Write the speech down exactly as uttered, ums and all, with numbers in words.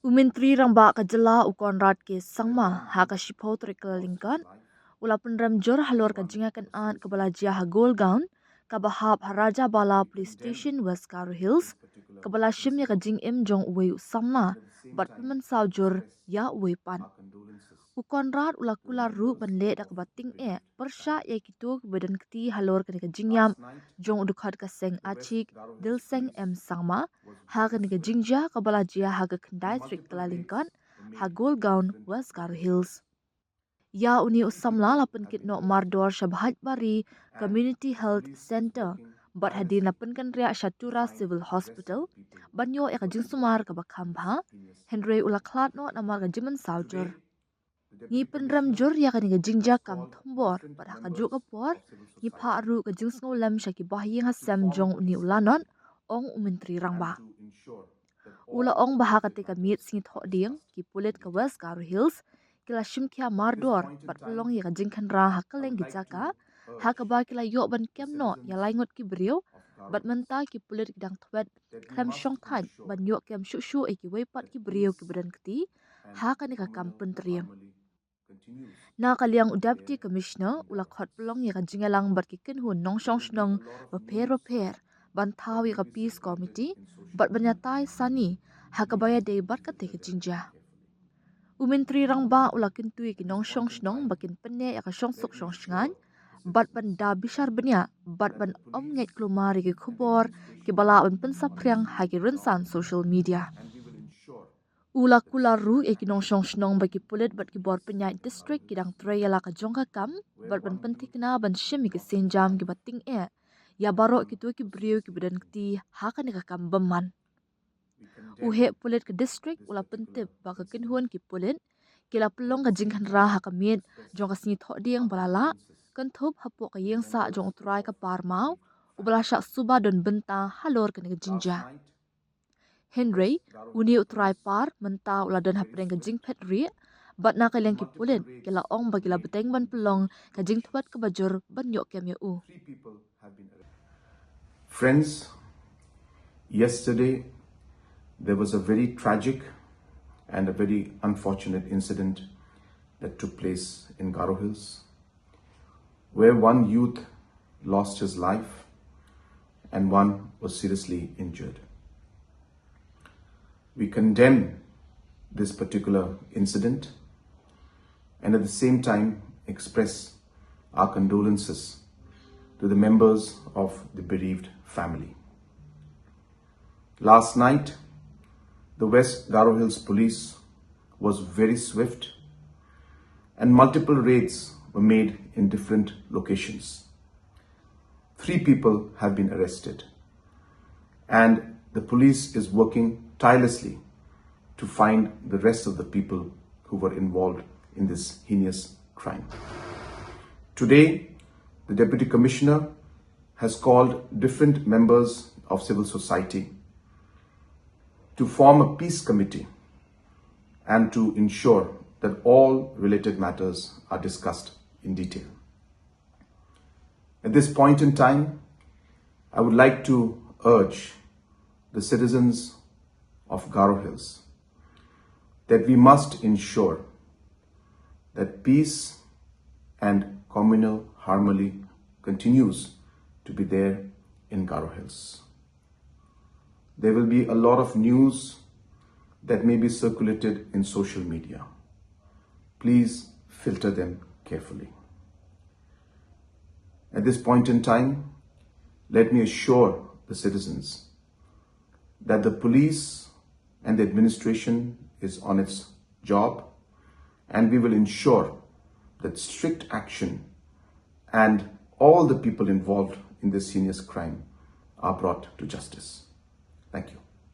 U Myntri Rangbah ka jylla u Conrad K Sangma ha ka shiphew tarik Kyllalyngkot u la pynrem jur halor ka jingïakynad kaba la jia ha Goregaon kaba hap ha Rajabala Police Station, West Garo Hills, kaba la shim ïa ka jingim jong uwei u samla bad pynmynsaw jur ïa uwei pat. U Conrad u la kular ruh ban leh da kaba tyngeh pyrshah ïa kito kiba don kti halor kane ka jingïap jong u dkhot ka seng Achik Dilseng M Sangma ha kane ka jingjia kaba la jia ha ka khyndai tarik Kyllalyngkot ha Goregaon, West Garo Hills. Ïa une u samla la pynkit noh mardor sha Bhaitbari Community Health Centre bad hadien la pynkynriah sha Tura Civil Hospital ban ïoh ïa ka jingsumar kaba kham bha, hynrei u la khlad noh namar ka jingmynsaw jur. Ngi pynrem jur ïa kane ka jingjia kam thombor bad ha kajuh ka por ngi phah ruh ka jingsngewlem sha ki bahaïing hasem jong une u lanot, ong u Myntri Rangbah. U la ong ba ha kata ka miet sngi Thohdieng ki pulit ka West Garo Hills ki la shim khia mardor bad pynlong ïa ka jingkhynra ha kylleng ki jaka ha kaba ki la ïoh ban kem noh ïa lai ngut ki briew bad mynta ki pulit ki dang thwet khlem shongthait ban ïoh kem shuh shuh ïa kiwei pat ki briew kiba don kti ha kane ka kam pyntriem. Na ka liang u Deputy Commissioner u la khot pynlong ïa ka jingïalang bad ki kynhun nongshong shnong bapher bapher ban thaw ïa ka Peace Committee bad ban ïatai sani ha kaba ïadei bad kata ka jingjia. U Myntri Rangbah u la kyntu ïa ki nongshong shnong ba kin pynneh ïa ka shongsuk shongshngaiñ bad ban da bishar bniah bad ban ym ngeit klumar ïa ki khubor kiba lah ban pynsaphriang ha ki rynsan social media. U la kular ruh ïa ki nongshong shnong ba ki pulit bad ki bor pynïaid district ki dang trei ïa la ka jong ka kam bad ban pynthikna ban shim ïa ki sienjam kiba tyngeh ïa baroh kito ki briew kiba don kti ha kane ka kam bymman. U heh pulit ka district u la pyntip ba ka kynhun ki pulit ki la pynlong ka jingkhynra ha ka miet jong ka sngi Thohdieng ba la lah, kynthup hapoh ka ïingsah jong u trai ka Par Maw uba la shah suba don bynta halor kane ka jingjia. Hynrei une u trai par mynta u la don hapdeng ka jingphet rieh bad na ka liang ki pulit ki la ong ba ki la bteng ban pynlong ka jingthwet kaba jur ban ïoh kem ïa u. Friends, yesterday there was a very tragic and a very unfortunate incident that took place in Garo Hills, where one youth lost his life and one was seriously injured. We condemn this particular incident and at the same time express our condolences to the members of the bereaved family. Last night, the West Garo Hills Police was very swift and multiple raids were made in different locations. Three people have been arrested and the police is working tirelessly to find the rest of the people who were involved in this heinous crime. Today, the Deputy Commissioner has called different members of civil society to form a peace committee and to ensure that all related matters are discussed in detail. At this point in time, I would like to urge the citizens of Garo Hills that we must ensure that peace and communal harmony continues to be there in Garo Hills. There will be a lot of news that may be circulated in social media. Please filter them carefully. At this point in time, let me assure the citizens that the police and the administration is on its job, and we will ensure that strict action and all the people involved in this heinous crime are brought to justice. Thank you.